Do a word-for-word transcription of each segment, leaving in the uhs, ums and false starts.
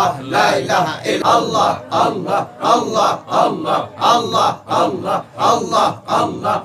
Allah, la ilaha illallah, Allah, Allah, Allah, Allah, Allah, Allah, Allah, Allah,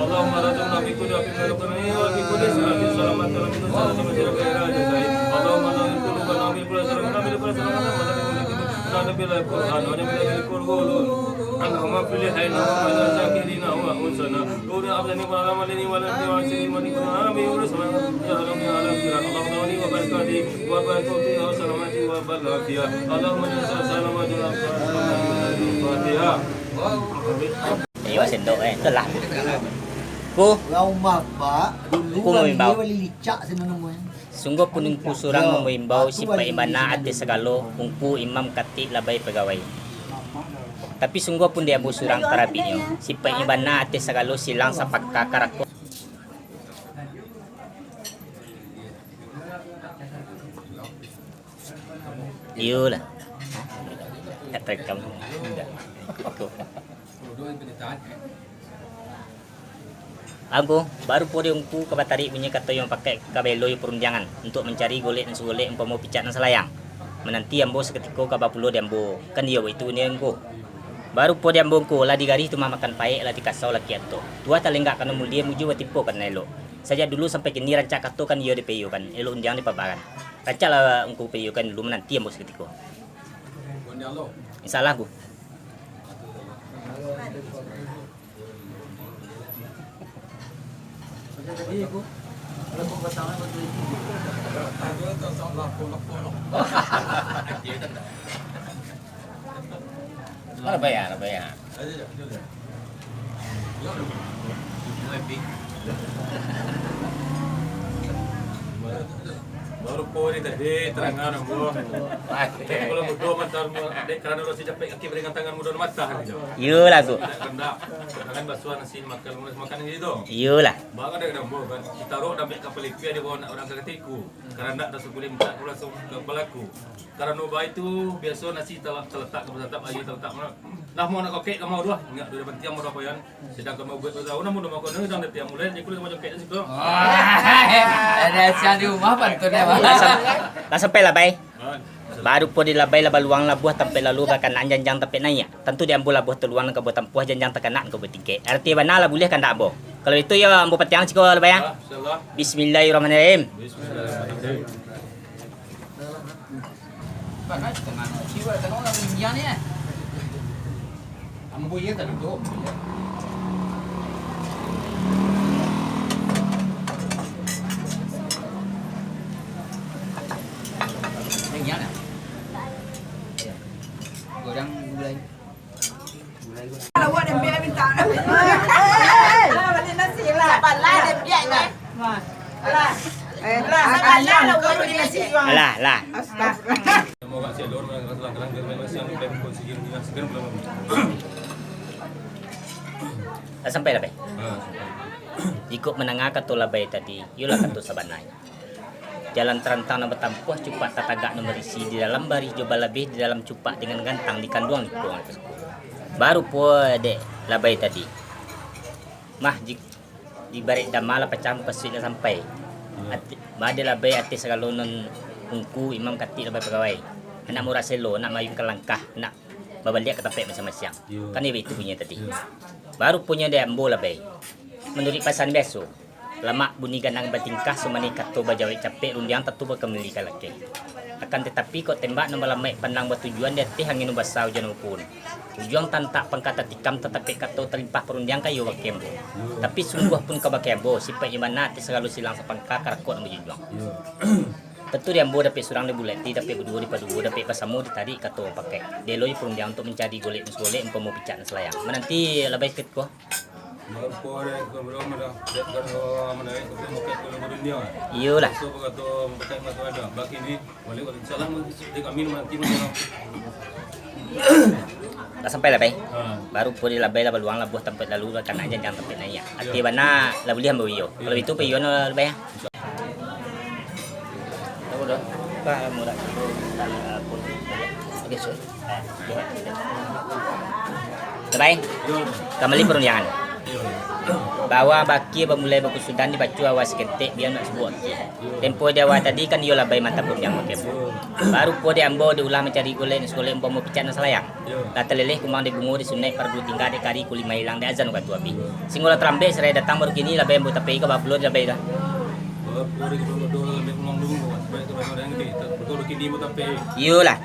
اللهم ارزقنا في كل حق من القرآن وفي كل ساعة سلامة من كل ساعة غير جزائي. اللهم نور قلوبنا بالقرآن، نور قلوبنا بالقرآن، اللهم اغفر لحينا وميتنا وذاكرنا وأنثانا، نور أبصارنا وأعمالنا ولا تجعل سيئا ولا تكلنا به ولا سمعنا يا رب يا الآخرة. اللهم صل وبارك عليه وبارك فيه وسلم وبارك عليه. اللهم صل وسلم وبارك على الفاتحة. Iyo, sendok, eh. Itulah. Ku. Urang umah bak, dulu Ku urang mamimbau. Dia bali licak sinan namonyo. Sungguah pun Ungku surang mambo imbau, sipaik bana ateh sagalo, Ungku Imam Katik labai pagawai. Tapi sungguah pun di ambo surang tarabiknyo, sipaiknyo bana ateh sagalo silang sapaka karako. Iyolah. Kata kamu. Angku, baru po di ungku ka batarik bunyi kato yang pakai ka belo yo parundiangan, untuak mancari golek nan sagolek umpamo picak nan salayang. Mananti ambo sakatiko ka bapulo di ambo, kan iyo baitu ni angku. Baru po di ambo angku, lah digarih tu mamakan paek, lah dikasau laki ato. Tuah talenggak kano mulie, mujua batipo ka nan elok. Sajak dulu sampai kini rancak kato kan iyo dipayokan, elok undiang dipabakan. Rancaklah angku payokan dulu, mananti ambo sakatiko. Insya Allah angku. Mana bayar, bayar? Baru po ni tadi tarangan ambo. Kalau mudo mantan dek karano rasi capek kaki baringan tangan mudo mata gitu. Iyolah, Gu. Kandak, kandak. Jangan basuah nasi makan, makan gitu. Iyolah. Bang ada gambar kan. Citaro dambek kapal ipi ada bawa nak orang ka katiku. Karena dah suku dia minta aku langsung ke pelaku. Karena baitu biasa nasi tala-, talatak ka batantap, aia talatak mana. Nah, mau nak kokek ka mau dua. Ingat dua bantiang mau dua koyan. Sedangkan mau buat tahu namun nama kau nang dang dia mulai ni kulit macam kek siko. Ada siang di rumah pantun ya, Bang. Lah sam-, lah sampai lah, Bai. Baru po di labai lah baluang labuah tampek lalu bakanak janjang tampek naiak. Tantu di ambo labuah taluang nan ka batampuah janjang takanak nan ka batingkek. Arati bana lah buliah kandak ambo. Kalau itu yo ambo patiang siko labai ah. Bismillahirrahmanirrahim. Bismillahirrahmanirrahim. Ambo iyo tadi tu. Goreng gulai. Gulai, gulai. Kalau awak dah ambil minta. Lah, balik nasi lah. Sabarlah, dia biar ni. Wah. Alah. Eh, Alah, ah, sabarlah, ayam, lah, kau awak beli nasi. Alah, lah. Astagfirullah. Lah sampai labai? Ha, sampai. Jikok mandanga kato labai tadi, iyolah kato sabananyo. Jalan tarantang nan batampuah, cupak tatagak nan barisi, di dalam barih jo balabeh, di dalam cupak dengan gantang, di kanduang likuang. Baru pulo dek labai tadi. Mah, jik-, ibarat dama lah pacah, mukasuik lah sampai. Ati-, bade labai ateh sagalo nan ungku, imam katik labai pagawai. Anak murah selo, anak mayun ka langkah, anak babaliak ka tampek masiang-masiang. Yo. Kan iyo itu bunyi tadi. Yo. Baru punyo dek ambo labai. Manuruik pasan biaso. Lamak bunyi ganang batingkah, sumanih kato bajawek capek, rundiang tantu bakamuli ka lakeh. Akan tatapi, kok tembak nan balamaik pandang batujuan di ateh angin nan basa ujan nan bapun. Ujuang tantak pangka tatikam, tatapek kato talimpah parundiang ka iyo bakeh ambo. Tapi sungguah pun ka bakeh ambo, sipaiknyo bana ateh sagalo silang sapangka karakok nan bajunjuang. Tantu di ambo dapek surang dibulati, dapek baduo dipaduo, dapek basamo ditarik kato pakai. Di elo jo parundiang untuak mancari golek nan sagolek, umpamo picak nan salayang. Mananti labai sakatiko. Iyolah. Lah sampai labai. Ha. Baru pulo di labai lah baluang labuah tampek lalu, bakanak janjang tampek naiak. Ati bana lah buliah ambo iyo. Kalau itu payokan labai ah. Labai, kambali parundiangan. Bahwa bakia bamulai bakusudan dibaco awal saketek, bia nak subuah. Tempo di awal tadi kan iyo labai mantap parundiangan bakeh ambo. Baru pulo di ambo diulah mancari golek nan sagolek umpamo picak nan salayang. Lah taleleh kumbang di bungo, di sunaik pardu tingga, dek kari kulimah ilang, dek azan wakatu abih. Singolah tarambek sarai datang, baru kini labai ambo tapek ka bapulo di labai tu. Iyolah.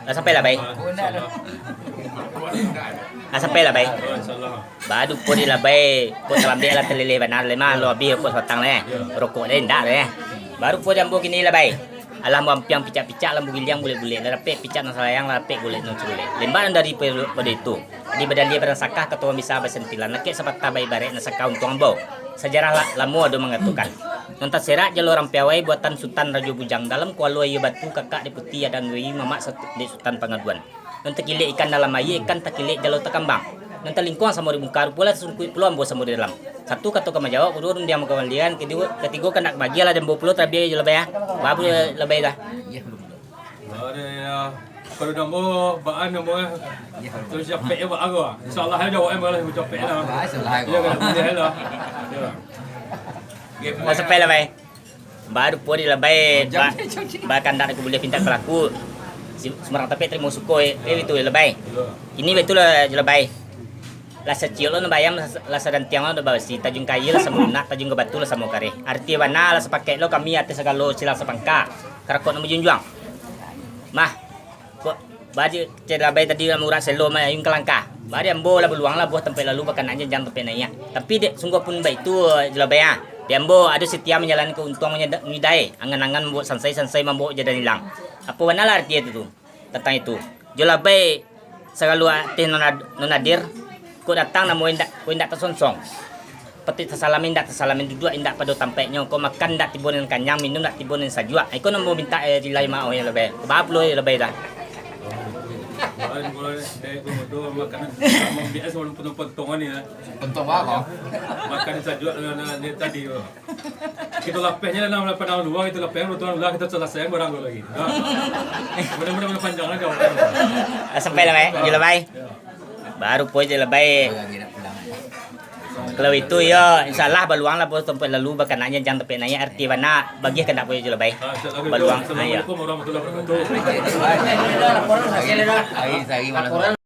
Lah sampai labai. Lah sampai labai. Baru pulo di labai, kok talambek lah taleleh bana, lai mah lo abih rokok sabatang lai. Rokok lai indak lai. Baru pulo di ambo kini labai. Alah mampiang picak-picak, alah bagiliang bulek-bulek, lah dapek picak nan salayang, lah dapek bulek nan culek. Lembak nan dari pado itu, di badaliah barang sakah, kato urang bisa basentilan, lakek sapatah baibarek, nan sakah untuang ambau. Sajarah la-, lamo ado mangatokan, nan taserak jalo Rampiawai, buatan Sutan Rajo Bujang, dalam kualo aia batu, kakak di putiah dan wei, mamak satu-, dek Sutan Pangaduan. Nan takilek ikan dalam aia, ikan takilek jalo takambang. Nan talingkuang samo di muka, rupo lah tasungkuik pulo ambo samo di dalam. Satu kato ka manjawab, kaduo rundiang mangkamalian, katigo, katigo kandak bagian lah, di ambo pulo talabiah jo Labai, ah. Baa pulo Labai dah. Iyo. Kalau di ambo, baa namo, eh. Terus capek, eh, baa ko. InsyaAllah, eh, jawab, eh, malah capek lah. Wah, insyaallah. Iyo, kalau buliah lah. Iyo. Lah sampai Labai. Baru po di Labai, ba-, bakandak di kubuliah pintak kalaku. Si-, sumbarang tapek tarimo suko, eh, eh, itu Labai. Kini baitulah jo Labai. Lah saciok lo nan baayam, lah sa-, lah sadantiang lo nan babasi, tajun ka aia lah samo lunak, tajun ka batu lah samo kareh. Arti bana lah sapakek lo kami ateh sagalo silang sapangka. Karakok nan bajunjuang. Mah, Ko, baa di Labai tadi lah maurak selo, mayayun ka langkah. Baa di ambo lah baluang lah buah tampaik lalu, bakanak janjang tampaik naiak. Tapi dek sungguah pun baitu, jo Labai, ah. Di ambo ado setia manjalankan untuang manyada-, manyudahi, angan-angan mambaok sansai, sansai mambaok jadan ilang. Apo bana lah arti itu tu, tantang itu? Jo Labai sagalo ateh non ad-, non adir, kok datang namo indak, kok indak tasonsong. Patuik tasalami indak tasalami, duduak indak pado tampaiknyo, ko makan indak tibo nan kanyang, minun indak tibo nan sajuak. Iko nan ambo mintak, eh, Labai maoh yo Labai. Baa pulo yo Labai dah. Kemarin kalau dari Komodo makanan mambiak sama penuh-penuh ni lah. Pentong baa ko? Makan sajuak lah, nah, dia tadi ko. Kita lapehnyo lah, nah, pandang luar, kita lapehnyo, betul lah, kita selesai barang ko lagi. Nah. Mudah-mudahan panjang lah jawab. Lah sampai Labai, yo Labai. Yo. Baru po jo Labai. Kalau itu yo, insyaallah baluang lah po tampaik lalu, bakanak janjang tampaik naiak, arti bana, bagiah kandak po jo Labai. Ah, insyaallah, baluang, ah, yo. Assalamualaikum warahmatullahi wabarakatuh. Hari, hari malam.